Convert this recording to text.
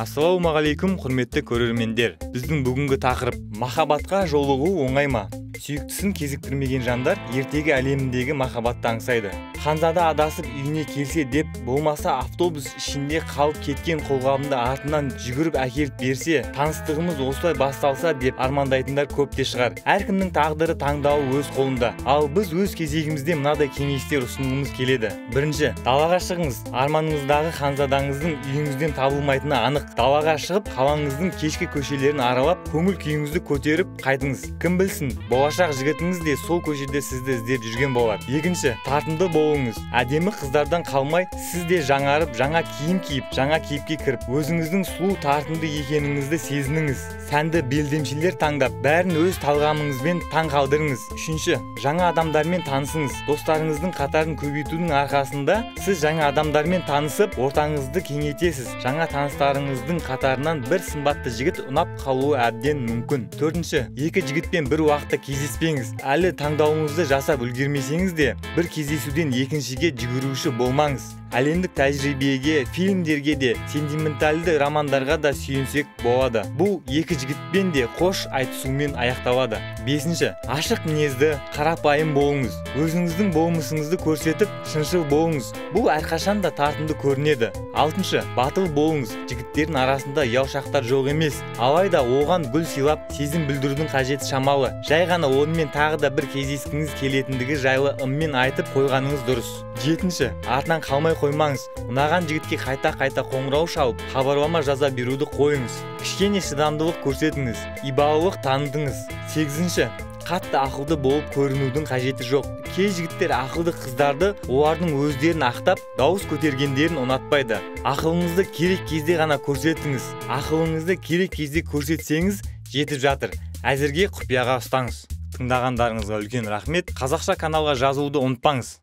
Ассалаумағалейкум, құрметті көрермендер. Біздің бүгінгі тақырып: махаббатқа жолығу оңай ма? Сүйіктісін кезіктірмеген жандар ертегі әлеміндегі махаббатты аңсайды. Ханзада адасып үйіне келсе деп, болмаса автобус ішінде қалып кеткен қолғабымды артынан жүгіріп әкеліп берсе, таныстығымыз осылай басталса деп армандайтындар көп те шығар. Әркімнің тағдыры, таңдауы өз қолында. Ал біз өз кезегімізде мынадай кеңестер ұсынғымыз келеді. Бірінші, далаға шығыңыз. Арманыңыздағы ханзадаңыздың үйіңізден табылмайтыны анық. Далаға шығып, қалаңыздың кешкі көшелерін аралап, көңіл күйіңізді көтеріп қайтыңыз. Кім білсін, болашақ жігітіңіз де сол көшеде сізді іздеп жүрген болар. Екінші, тартымды болыңыз. Әдемі қыздардан қалмай, сіз де жаңарып, жаңа киім киіп, жаңа кейіпке кіріп, өзіңіздің сұлу, тартымды екеніңізді сезініңіз. Сәнді белдемшелер таңдап, бәрін өз талғамыңызбен таң қалдырыңыз. Үшінші, жаңа адамдармен танысыңыз. Достарыңыздың қатарын көбейтудің арқасында сіз жаңа адамдармен танысып, ортаңызды кеңейтесіз. Жаңа таныстарыңыздың қатарынан бір сымбатты жігіт ұнап қалуы әбден мүмкін. Төртінші, екі жігітпен бір уақытта кездеспеңіз. Әлі таңдауыңызды жасап үлгермесеңіз де, бір кездесуден екіншіге жүгіруші болмаңыз. Әлемдік тәжірибеге, фильмдерге де, сентиментальды романдарға да сүйенсек болады. Бұл екі жігітпен де қош айтысумен аяқталады. Бесінші, ашық мінезді, қарапайым болыңыз. Өзіңіздің болмысыңызды көрсетіп, шыншыл болыңыз. Бұл әрқашан да тартымды көрінеді. Алтыншы, батыл болыңыз. Жігіттердің арасында ұялшақтар жоқ емес. Алайда оған гүл сыйлап, сезім білдірудің қажеті шамалы. Жай ғана онымен тағы да бір кездескіңіз келетіндігі жайлы ыммен айтып қойғаныңыз дұрыс. Жетінші, артынан қалмай қоймаңыз. Ұнаған жігітке қайта-қайта қоңырау шалып, хабарлама жаза беруді қойыңыз. Кішкене шыдамдылық көрсетіңіз, ибалылық танытыңыз. Сегізінші, қатты ақылды болып көрінудің қажеті жоқ. Кей жігіттер ақылды қыздарды олардың өздерін ақтап, дауыс көтергендерін ұнатпайды. Ақылыңызды керек кезде ғана көрсетіңіз. Ақылыңызды керек кезде көрсетсеңіз, жетіп жатыр. Әзірге құпияға ұстаңыз. Тыңдағандарыңызға үлкен рахмет. Қазақша каналға жазылуды ұмытпаңыз.